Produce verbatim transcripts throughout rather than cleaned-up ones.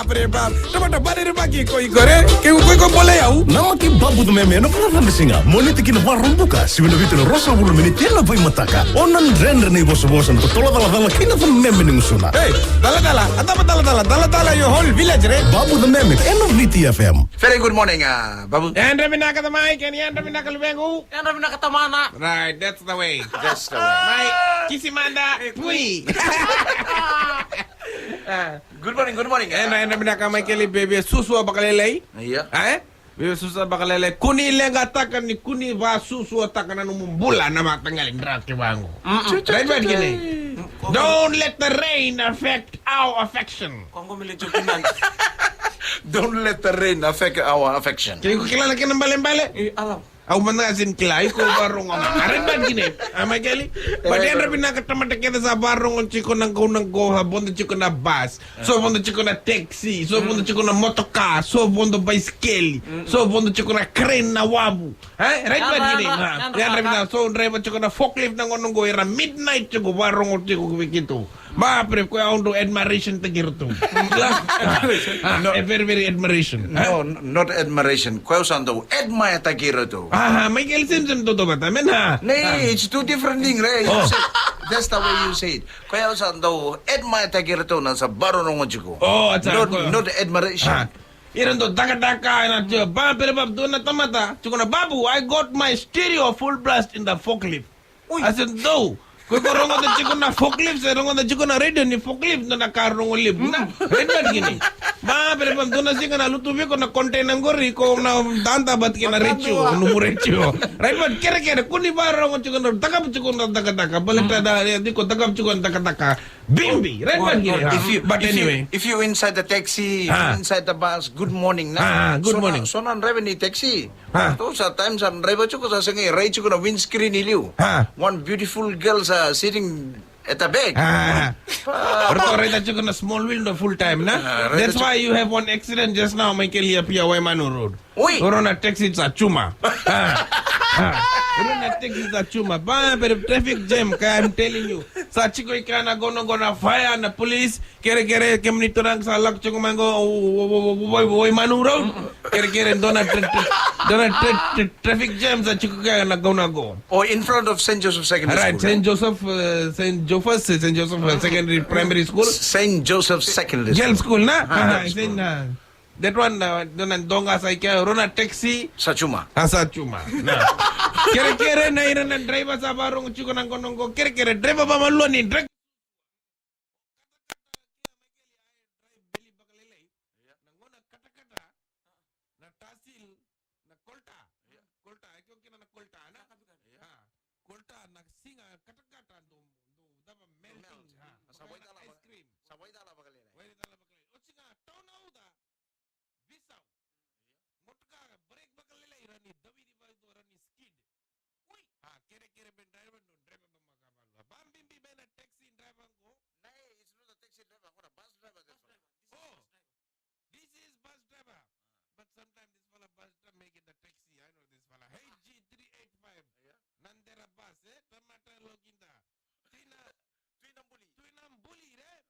Pre bab, tamata bale re baki ko i kore, ke ko i ko bole au. Namaki Babu the Meme ena vakacabisiga, Moniti ki na Vakaraubuka, sivi na vitu na ruasagavulu miniti ena vaimataka. O na dredre na ivosavosa, na totolo calacala kei na the meme ni gusuna. Hey, daladala, a taba daladala, daladala your whole village re. Babu the Meme ena Viti F M. Very good morning, uh, Babu. Yadra vinaka the Mike, and yadra vinaka luvequ. Yadra vinaka tamana. Right, that's the way. That's the way. Mai, kisi mada, pui. Ah. Good morning, good morning. Yadra, yadra vinaka Michael, baby, susu a vakalailai. Ia. Eh? Baby, susu a vakalailai. Kua ni leqataka ni kua ni vasusuataka na nomu bula na mataqali draki vangu. Mm-mm. Right, right, kine. Mm, okay. Don't let the rain affect our affection. Kongo mele joki man. Don't let the rain affect our affection. Kini ko kila na kena balebale? Eh, alam. Au mada ga sini kila, iko varogo ma. Are bad kine. Ama keli. But yadra vinaka tamata kece sa varogo tiko na gauna qo, sa vodo tiko na bus. So vodo tiko na taxi, so vodo tiko na motoka, so vodo baisikeli, so vodo tiko na crane na wavu. Eh? Right bad kine. Yadra vinaka, so driver tiko na forklift na gauna qo, era midnight tiko varogo tiko vei keitou. Ma pre, koya au dau admiration taki iratou. Ah, ah, eh, very, very admiration. No, n-, not admiration. Koya au sa dau admire taki iratou. Ah, ah, Michael Simpson toto vata, mena. Nei, it's two different thing, right? You say, that's the way you say it. Koya au sa dau admire taki iratou na sa varogo tiko. Oh, that's not, not admiration. Ah. Ira dau dakadaka, na tio, ba, pere ba, dua na tamata. Tiko na babu, I got my stereo full blast in the forklift. Ui. I said, no. Ko iko rogoca tiko na forklift, se rogoca tiko na radio ni forklift, na ka rogo levu. Na, red bad kini. Ba, pere ba, dua na siga na lutu vei iko na container qori, ko na dada bat kina retio, nomu retio. Red bad, kere, kere, kua ni varogo tiko na, takap tiko na dakadaka, baleta da, e, tiko takap tiko na dakadaka. Bimbi, red bad kini. If you, but if you, anyway, if you inside the taxi, if you inside the bus, good morning, na. Ah, ah, good morning. So na, so na driver ni taxi. Ha. Tou sa time sa driver tiko sa sega i rai tiko na windscreen i liu. Ha. One beautiful girl sa sitting at the back. Ha. Ora tou raica tiko na small window full time, na? Ah, raica tiko. That's why you have one accident just now, Michael, here, Pia Waimanu Road. Ui. Ora na taxi sa cuma. Ha. Ha. Ora na taxi sa cuma. Ba, but traffic jam, ka, I'm telling you. Sa tiko i kana gona gona fire na police. Kere, kere, kemuni turaga sa lako tiko mai qo, o, o, Waimanu Road. Kere, kere, dua na tra-, tra-, dua na tra-, tra-, traffic jam sa tiko kea na gauna qo. Or in front of Saint Joseph Secondary School. Right, Saint Joseph, uh, Saint Joseph, Saint Joseph, uh, Secondary Primary School. Saint Joseph Secondary School. Girls School, na? Ah, ah, girls school. That one, uh, dua na doga sa i kea, ora na taxi. Sa cuma. Ah, sa cuma. Na. Kere, kere, na ira na driver sa varogo tiko na gauna qo. Kere, kere, driver vamalua ni, drive. Katakata kea mai keli, ai, drive beli vakalailai. Ia. Na gauna katakata, na tasil, na kolta. Ia. Kolta, e keo kina na kolta, na? Ia. Ah, kolta, na siga katakata, dou, dou cava melting, melt. Ah, sa vakalailai ice cream. Sa vakalailai vakalailai. Vakalailai vakalailai. Oti ga, tau na uca. Visau. Motoka, brake vakalailai, ra ni daviri vakaidua, ra ni skid. Ui. Ah, kere, kere, ben driver, no driver ba maka valu. Ba bibi ben na taxi driver qo. Nei, it's not a taxi driver, qo na bus driver, this one. Oh. This is bus driver. Ah. But sometimes this fella bus driver make it the taxi. I know this fella. H G three eight five. Yeah. Nandera bus, eh? Tamata lokinda. Tina Tuinambuli. Tuinambuli, re?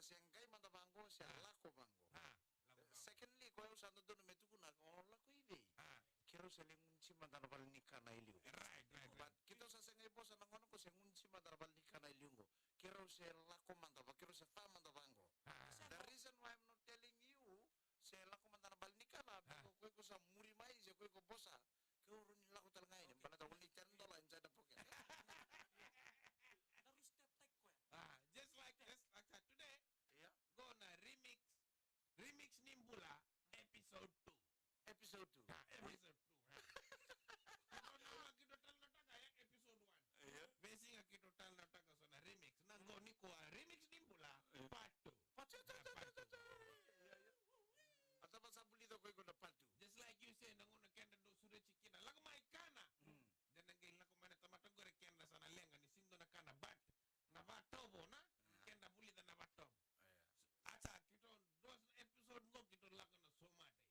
se qai mada vaqo, se lako vaqo. Secondly, ko au sa dodonu me tukuna, o lako i vei? Keirau se lai gunusi mada na valenikana e liu. Right, right, right. But keitou sa sega i vosa na gauna ko se gunusi mada na valenikana e liu qo. Keirau se lako mada va, keirau se fa mada vaqo. The reason why I'm not telling you se lako mada na valenikana, because ko iko sa muri mai, se ko iko vosa. Keirau ni lako tale ga yani, baleta o ni ten dollar inside the pocket. Ah, just like, just like that today. Yeah. Qo na remix, remix ni bula, episode two. Episode two. Ah, episode two. Keitou na, keitou tale na taka, eh, episode one. Yeah. Veisiga keitou tale na taka so na remix. Na qo nikua, remix ni bula, part two. Part two, two, two, two, two, two. Yeah, yeah. A taba sa vulica ko iko na part two. Just like you say, na gauna keda dau sureti kina. Lako mai kana. Mm. De na qai lako mai na tamata qori keda sa na leqa ni sega ni dua na kana, but na vatovo na, keda vulica na vatovo. Aya. Ata, keitou dua na episode qo keitou lako na somate.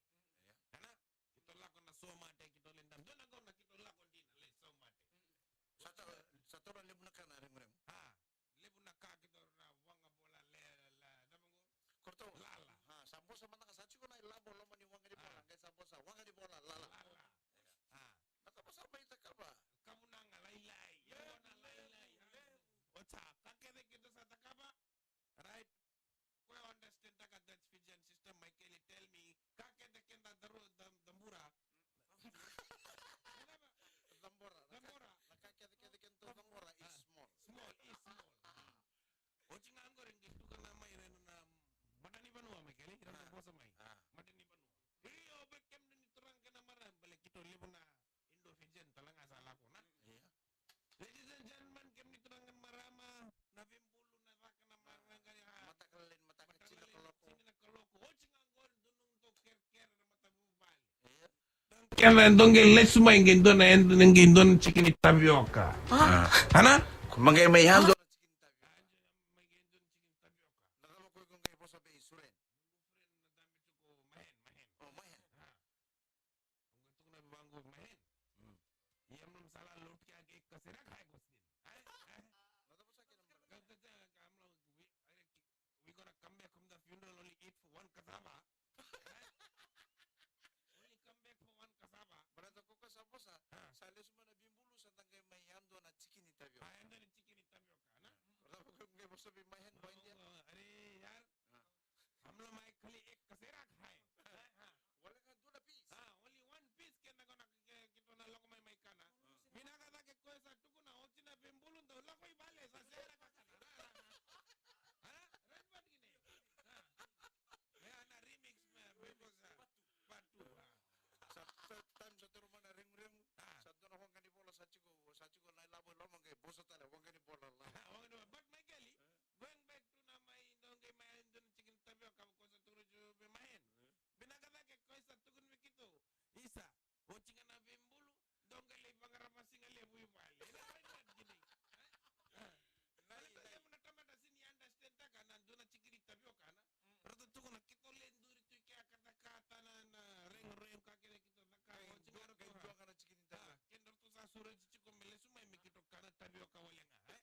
Aya. Ana, keitou lako na somate, keitou lai dua na gauna keitou lako dina lai somate. Sa ta, sa taura levu na ka na reguregu. Ah, levu na ka keitou na waqa bola le, la, dava qo. Keitou lala. Ah, sa vosa mada ga sa tiko na ilavo loma ni waqa ni bola, qai sa vosa waqa ni bola, lala. Lala. Ah. Na ka vosa mai takava. Kavunaga lailai. Levu, levu, levu. Ota, ka kece keitou sa takava. Right? Ko e understand taka that Fijian system, Michael tell me, ka kece keda daru, da, dabura. Cabora. Na ka, cabora. Na ka kece, kece keda cabora is small. Small, is small. Oti ga qori qai tukuna mai na, na matanivanua, Michael, ira na vosa mai. Matanivanua. Io, be kemuni turaga kei na marama, bale keitou levu na Indo-Fijian tale ga sa lako na. Io. Ladies and gentlemen, kemuni turaga kei na marama, na vibulu, na caka, na marama, mataka lailai, mataka tini na kaloko. Tini na kaloko. Oti ga qori dua nomutou kerekere na matavuvale. Io. Kena e dua qai lesu mai qai dua na, e dua qai dua na tiki ni tavioka. Ah. Ana? Ko ma qai mai yadua na tiki ni tavioka. Ah, mai qai dua na tiki ni tavioka. Na cava ko iko qai vosa vei Suren? Suren na dabe tiko Mahen, Mahen. Oh, Mahen. Ah. Au qai tukuna vei vaqo, Mahen. Mm. Ia, mlom sala lotu kia ke kasera kai ko stin. Ai, ai. Na cava sa kena mara? Ka, ka, ka, ka, mlom, we, are ki, we gonna come back from the funeral, only eat for one cassava. Ai. Only come back for one cassava. Baleta ko koya sa vosa, ah, sa lesu mai na vibulu, sa da qai mai yadua na tiki ni tavioka. Ah, yadua na tiki ni tavioka, na? Mm. Baleta ko koya qai vosa vei Mahen, Mahen dia. Are, yar. Ah. Amla mai kali ek kasera khai. Ah, ah. Wale ga dua na piece. Ah, only one piece keda gona ke, keitou na lako mai mai kana. Ah. Vinaka cake koya sa tukuna oti na vibulu dau lako i vale sa sera kakana. Ah, right back kine. Ah. Ia na remix me, me ko sa. Part two, ah. Sa, sa, time sa toro mai na reguregu. Ah. Sa dua na waqa ni vola sa tiko, sa tiko na ilavo i loma qai vosa tale, waqa ni vola la. Ah, waqa ni vola. But Michael, eh? Going back to na mai, dau qai mai dua na tiki ni tavioka, ko sa tukuna tiko vei Mahen. Eh? Vinaka cake ko sa tukuna vei keitou. Isa, oti ga na veibulu, dau qai lai vaqara vasiga levu i vale. Ena right back kine. Eh? Ah. Baleta levu na tamata sega ni understand taka na dua na tiki ni tavioka na. Mm. Ratou tukuna keitou lai duri tu i kea katakata na, na reguregu ka kece keitou cakava. Qai, oti ga ratou, qai dua ga na tiki ni tavioka. Ah, keda ratou sa sureti tiko me lesu mai me keitou kana tavioka wale ga, eh?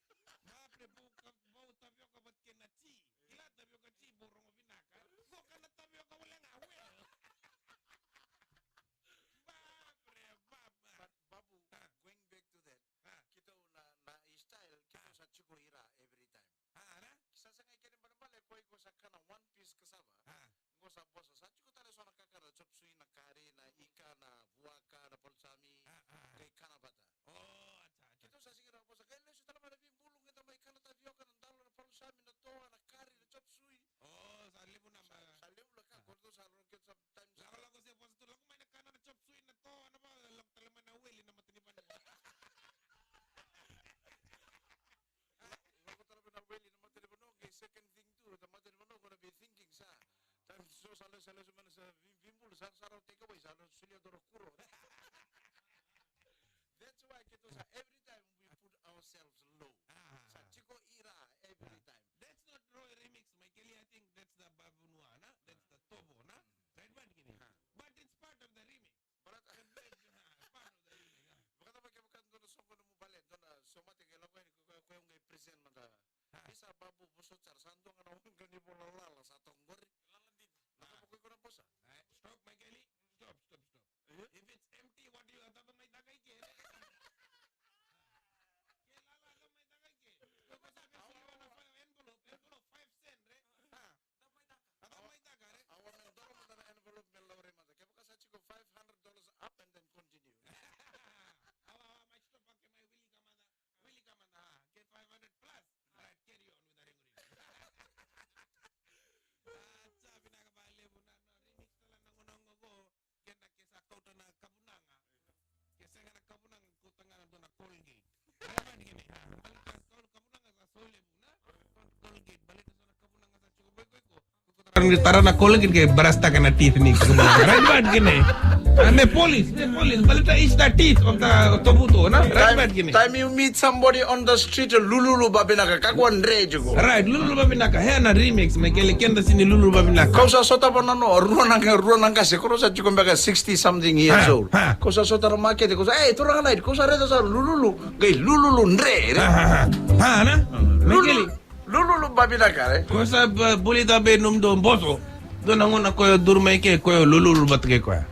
Ba bre, bau ka, bau tavioka vata kei na ti. Kila tavioka ti, bau rogo vinaka. Bau kana tavioka wale ga, well. Ba bre, ba, ba. But Babu, ah, going back to that, ah, keitou na, na style, keitou, ah, sa tiko ira every time. Ah, ra? Sa sega i kena ibalebale ko iko sa kana one piece cassava. Ah. Qo sa vosa, sa tiko tale so na kakana, chop suey, na kari, na ika, na vuaka, na palusami, ah, ah, qai kana vata. Oh, acha, acha. Keitou sa sega ni ra vosa, qai lesu tale mai na veibulu, qai da mai kana tavioka, na dalo, na palusami, na toa, na kari, na chop suey. Oh, sa levu na ma-, sa, sa levu na ka, ah, ko ratou sa rogo keitou sometimes. Lako, lako se vosa tu, lako mai na kana, na chop suey, na toa, na va, lako tale mai na weli, na matanivanua. Lako tale mai na weli na matanivanua, qai second thing tu, na matanivanua gonna be thinking sa. Time so sa lesu, sa lesu mai na sa vei-, veibulu sa, sa rau take away, sa rau solia dua na kuro. That's why keitou sa every time we put ourselves low. Ah. Sa tiko ira every time. That's not Roy remix, Michael. I think that's the Babu Nua, na? That's the Tovo, na? Right, but kini. Ah. But it's part of the remix. Baleta. Part of the remix, ah. Vakacava kevaka dua na soqo nomu vale, dua na somate qai lako yani ko, ko, ko, qai present mada. Ah. Isa Babu, vosota sara, sa dua ga na waqa ni vola Ni tara na kola kina ke brastaka na teeth ni. Right bad kina. Ah, me polish, me polish. Baleta is the teeth of the tobuto, na? Right bad kina. Time you meet somebody on the street, lululu bavinaka, kakua dre tiko. Right, lululu bavinaka. Hea na remix, me kele keda sini lululu bavinaka. Kau sa sota vana no, rua na ga, rua na ga, se koro sa tiko beka sixty something years old. Kau sa sota na makete, kau sa, "Ei, turaga nai, kau sa reta sa lululu, gai lululu dre, re." Ha, ha, ha. Ha, na? Me kele. Lululu bavinaka, eh? Ko sa ba-, buli tabe num do boso. Do na ngona koyo dur mai ke koyo lululu bat ke koya.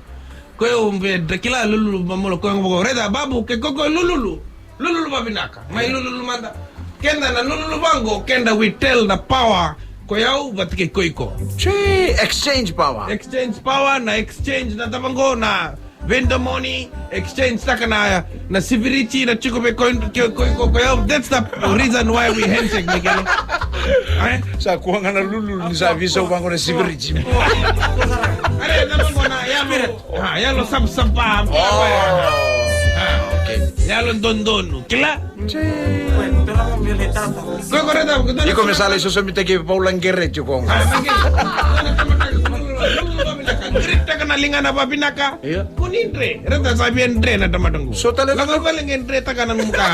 Koyo umbe da kila lululu mamolo koyo ngoko. Reda babu ke koko lululu. Lululu bavinaka. Mai lululu manda. Kenda na lululu bango, kenda we tell the power. Koyo bat ke koiko. Che, exchange power. Exchange power na exchange na tabango na Vendor money, exchange taka na, na sivirici, na tiko vei koya, koya, koya, koya. That's the reason why we handshake, Miguel. Eh? Sa kua ga na lululu ni sa visa vaqo na sivirici. Are, na vaqo na yalo, ah, yalo sapsapa. Oh, okay. Yalo dodonu. Kila? Koya ko reta, ko reta. Iko me sa lai sosomitaki Paula Gereti ko ga. Greet taka na ligana vavinaka. Ia. Ko ni dre, reta sa via dre na tamata qo. So tale na gauna. Lako vale qai dre taka na nomu ka.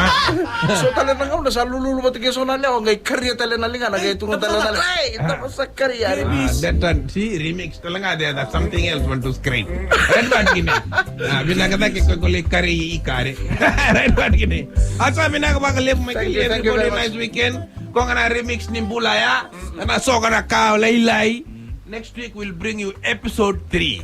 So tale na gauna sa lululu vata kei so na lewa qai karia tale na ligana qai tuga tale na lewa. Ei, tama sa karia. Ah, that one, see, remix. Tale ga de, that's something else want to scream. Right bad kina. Ah, vinaka cake ko ko lai kari i kare. Right bad kina. Asa vinaka vakalevu mai kei everybody, nice weekend. Ko ga na remix ni bula ya. Na soka na ka lailai. Next week we'll bring you episode three.